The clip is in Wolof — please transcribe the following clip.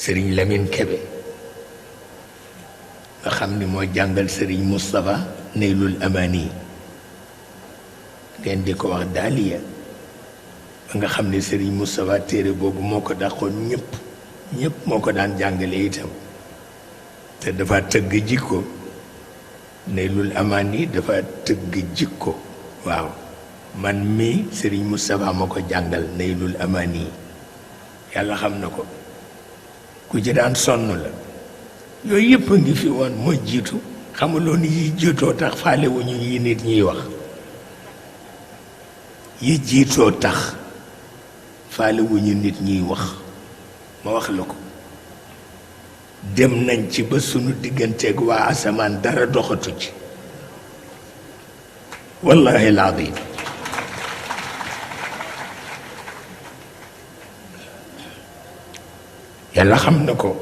sëriñ Lamine Kebe nga xam ni moo jàngal sëriñ Moustapha Naylul Amani ngeen di ko wax daaliya ba nga xam ne sëriñ Moustapha téere boobu moo ko dàqoon ñëpp moo ko daan jàngale itam te dafa tëgg jikko Naylul Amani dafa tëgg jikko waaw man mii sëriñ Moustapha moo ko jàngal Naylul Amani yàlla xam na ko ku ci daan sonn la yooyu yëpp a ngi fi woon moo jiitu xamuloon yi jiitoo tax faale wuñu yi nit ñiy wax yi jiitoo tax faale wuñu nit ñiy wax ma wax la ko dem nañ ci ba sunu digganteeg waa asamaan dara doxatu ci wallahi alazim yàlla xam na ko